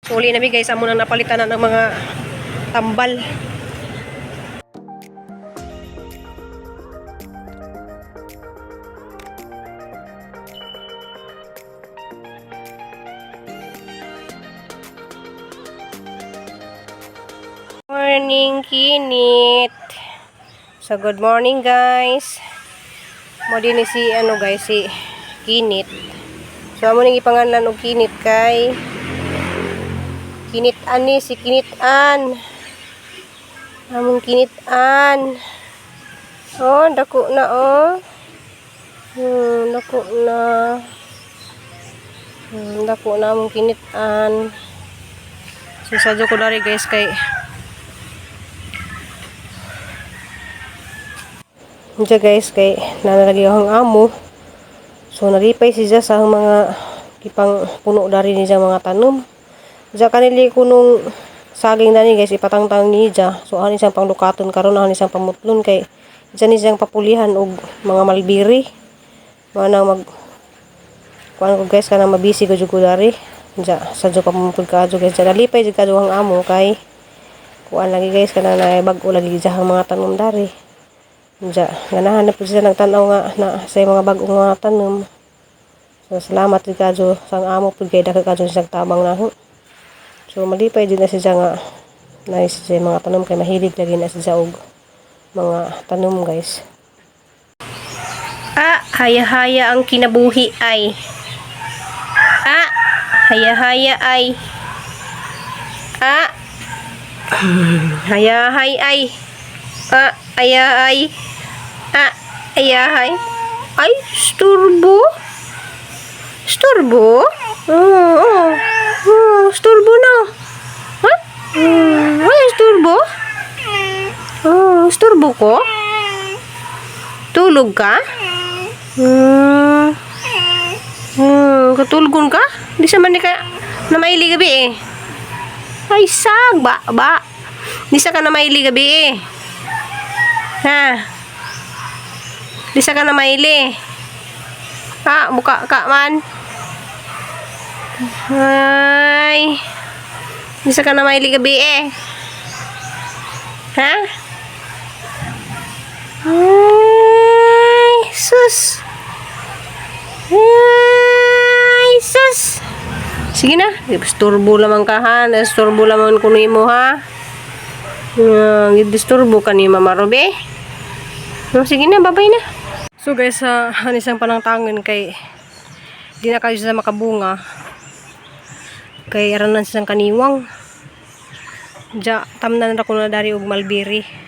So, uli na mi guys, amo nang napalitan na ng mga tambal. Morning, Kinit. So, good morning, guys. Mo din ni si, ano guys, si Kinit. So, amo ning ipanganlan og Kinit kay Kinit-an ni si Kinit-an. Among Kinit-an. Oh, dako na oh. Dako na. Dako na among Kinit-an. So, sadyo ko dari guys kay Diya guys, kay nanalagi akong amo. So, nalipay siya sa mga ipang puno dari niya mga tanom. Diya kanili ko nung saging dani guys, ipatangtang niya. So, ani siyang panglukaton karon, ani siyang pamutlon kay diyan ni siyang papulihan og mga malbiri. Manang mag kuan ko guys kanang mabisi ko jud ko dari. Diya sadyo pa pud kaadto guys. Diya nalipay jud kadto ang amo kay kuan lagi guys kanang naay bag-o lagi diya ang mga tanom dari. Diya ganahan na pud siya nagtan-aw nga na sa mga bag-ong mga tanom. So salamat jud kadto sa ang amo pud kay dako kadto siyang tabang naho. So malipay din na siya nga na siya mga tanom kay mahilig lagi na siya og mga tanom guys. Ah, haya-haya ang kinabuhi ay. Ah, haya-haya ay. Ah, hayahay ay. Ah, ayahay. Ah, ayahay. Ay, sturbo. Sturbo? Oo, oo. Oh, sturbo na. Ha? Ay, sturbo? Oh, sturbo ko? Tulog ka? Katulgon ka? Di sa man ni ka na maili gabi eh. Ay, sag, ba, ba. Di sa ka na maili gabi eh. Ha? Di sa ka na maili. Ha, buka ka man. Ay. Di sa ka na maili gabi eh. Ha? Ay, sus. Ay, sus. Sige na. Disturbo lamang ka ha. Disturbo lamang kuno mo ha. Disturbo ka ni Mama Ruby. No, sige na, babay na. So guys, sa uh, isang panangtangan kay di na kayo sa makabunga. Kay aranan siyang kaniwang. Diya, tamnan ra ko na dari og malbiri.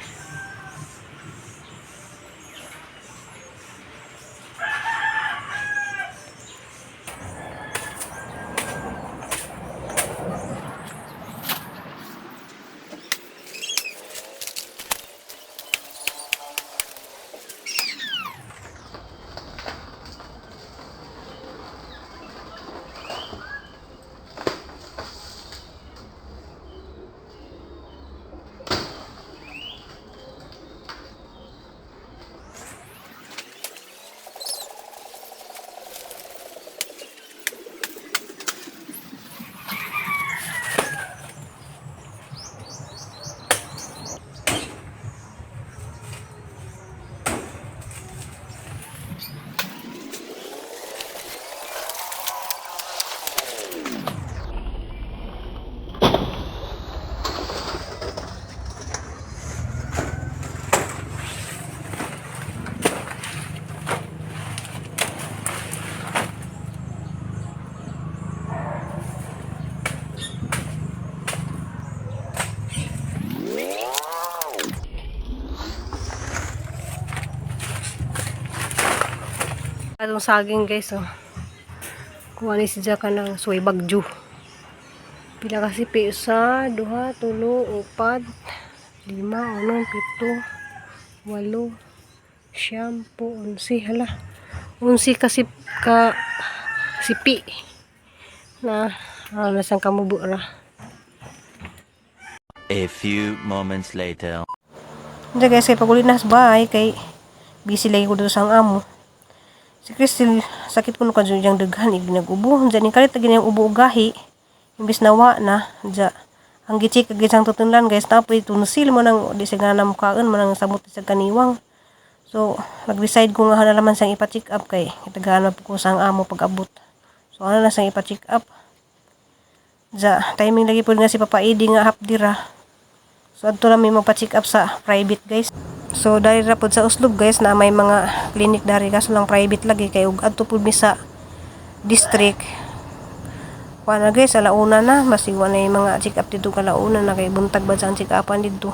Atong saging guys oh. Kuha ni si Jaka ng suway bagyo. Pila kasi pi isa, duha, tulo, upat, lima, unom, pito, walo, siyam, po, unsi, hala. Unsi kasi ka sipi na ah, nasang kamubo ra. A few moments later. Hindi guys, kay paguli na sa bahay, kay busy lagi ko dito sa ang amo. Si Crystal, sakit ko no kadyo diyang daghan, ig nag-ubo. Diyan ni kalit, lagi niyang ubo og gahi. Imbis na wa na ja ang gi-check kag isang tutunlan, guys, na poy tonsil mo nang di siya gana mukaon mo nang samot sa kaniwang. So nag-decide ko nga na naman siyang ipa-check up kay itagaan man ko sa ang amo pag-abot. So ano na siyang ipa-check up. Ja timing lagi pud nga si Papa Edi nga half dira. So adto lang may magpa-check up sa private, guys. So dari ra pud sa Oslob, guys, na may mga clinic dari, kaso lang private lagi kay ug adto pud mi sa district. Kuan na, guys, alauna na, basig wa na yung mga check up dito, kalauna na kay buntag ba sa ang check upan dito.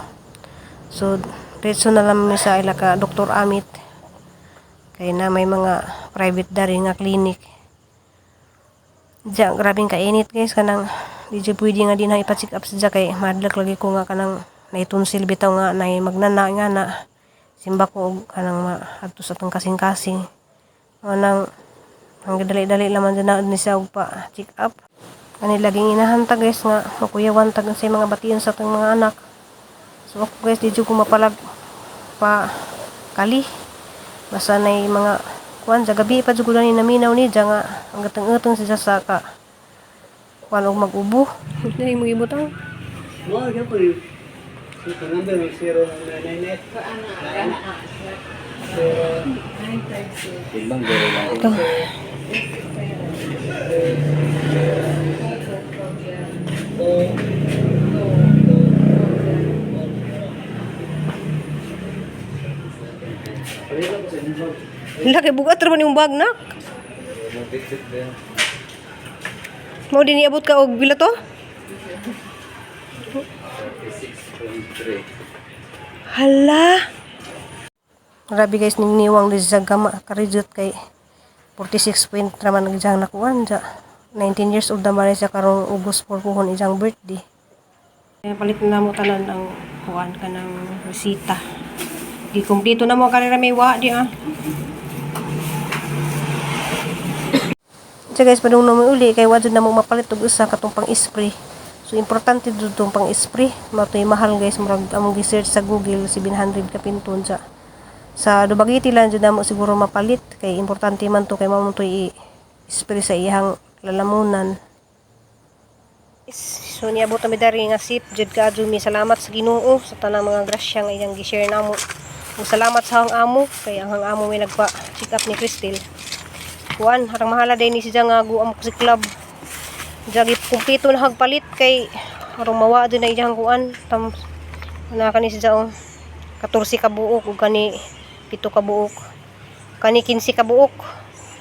So diretso na lang mi sa ila ka Dr. Amit kay na may mga private dari nga clinic. Diya, grabing kainit, guys, kanang di jud pwede nga din na ipa-check up siya kay madlak lagi ko nga kanang naitunsil bitaw nga nay magnana nga na simba ko og kanang maadto sa atong kasing-kasing. Nang ang dali-dali laman dyan na ni siya og pa check up. Kani laging inahanta, guys, nga makuyawan tag sa mga bation sa atong mga anak. So ako, guys, di jud ko mapalag pa kali. Basta nay mga kuan sa gabi pa jud ko ni naminaw ni nga ang gatang-utong siya sa ka kuan og mag-ubo. Dili mo gibutang. Mo gyud po yun. So, number 0998. Zero. Timbang gero lang. Ikaw. Two, two, four, zero. Hala, kay bugat ra man yung bag na. Magbitbit ba yan? Mao din niabot ka og pila to? 36.3. Hala. Grabe, guys, ningniwang di sa gama karijot kay 46 point raman ang iyang nakuan ja. 19 years old naman siya karong August 4 kuhon iyang birthday. Kaya palit na mo tanan ang kuan kanang resita. Gikumpleto na mo kanila may wa di ah. So guys, padung na mo uli kay wa jud na mo mapalit og usa katong pang-spray. So importante jud tong pang-spray. Mao mahal, guys, murag among gi-search sa Google 700 ka pinton sa Dumaguete lang jud namo siguro mapalit kay importante man to kay mao man to i-spray sa iyang lalamunan. So niabot na mi dari nga sip jud kaadyo mi salamat sa Ginoo sa tanang mga grasya nga iyang gi-share namo. Ug salamat sa akong amo kay ang amo may nagpa check up ni Cristel. Kuan, harang mahala day ni siya nga guam ko si club. Jagi kumpleto na hagpalit kay harong mawa din na iyang kuan tam na kani siya oh. 14 ka buok ug kani 7 ka buok. Kani 15 ka buok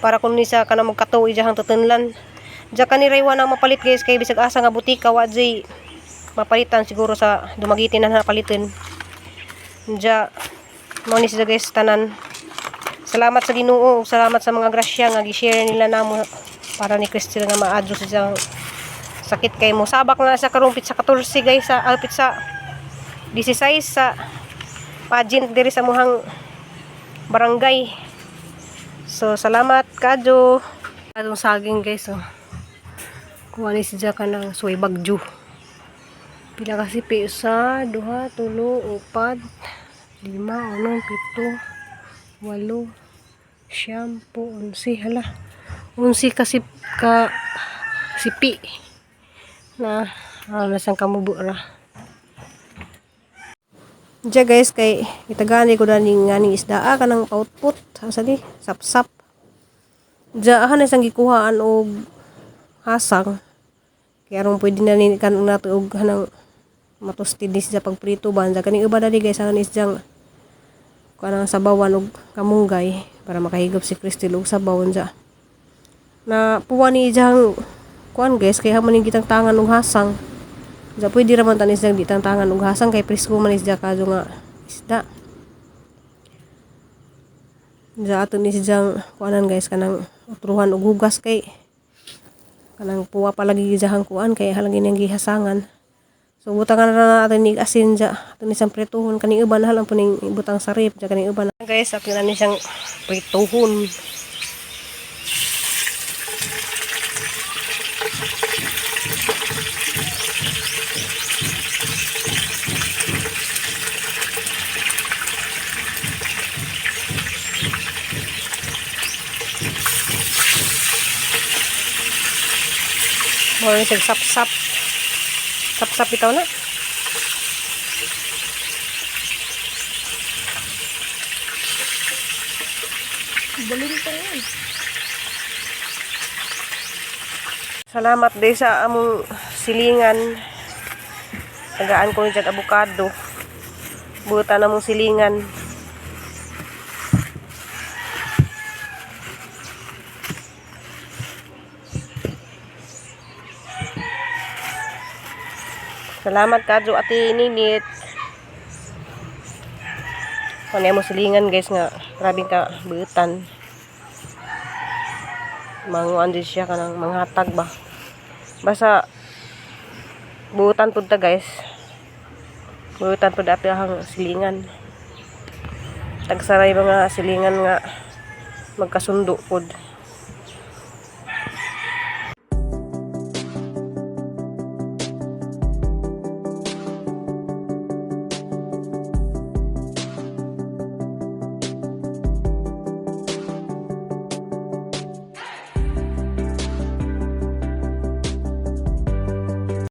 para kun ni sa kana magkatuo iyang tutunlan. Diya kani ray na mapalit, guys, kay bisag asa nga butika wa jay mapalitan, siguro sa Dumaguete na napalitin. Diya mao ni siya, guys, tanan. Salamat sa Ginoo ug salamat sa mga grasya nga gi-share nila namo para ni Cristel nga maadyo sa siyang sakit kay mo sabak na sa karong pitsa 14, guys, sa pitsa 16 sa pageant diri sa muhang barangay. So salamat kadyo. Atong saging, guys, oh. Kuha ni siya ka ng soy bagyo. Pila kasi pi? Usa, duha, tulo, upat, lima, unom, pito, walo, siyam, po, 11. Hala. 11 kasi ka sipi. Na, ano na siyang kamubo ra. Diya, guys, kay itagani ko na ning nganing isda ah, kanang pautput. Asa ni? Sapsap. Diya, aha na siyang gikuhaan og hasang. Kaya aron pwede na ni kan nato og hanang matusti din siya pagprito ba. Diya kaning iba dali, guys, ang isdang kanang sabawan og kamunggay para makahigop si Cristel og sabaw diya. Na puwa ni ijang kuan, guys, kay hamon ning gitang tangan og hasang. Diya pwede ra man tanis diyang ditang tangan og hasang kay presko man isda kadyo nga isda. Diya ato ni siyang kuanan, guys, kanang utruhan og hugas kay kanang puwa pa lagi gijahang kuan kay halagi niyang gihasangan. So butangan na natin ni asin dya. Ato ni siyang prituhon kaning uban halang po ning ibutang sa rep dya kaning uban. Guys, ato na ni siyang prituhon. Mao ni siya sapsap. Sapsap bitaw na. Balintong. Salamat din sa among silingan. Tagaan ko ni jag abukado. Buta na mong silingan. Salamat kadyo Ate Ninit. Ano mo silingan, guys, nga grabe ka butan. Manguan din siya kanang manghatag ba. Basta buutan pud ta, guys. Buutan pud api ang silingan. Tagsaray mga silingan nga magkasundo pud.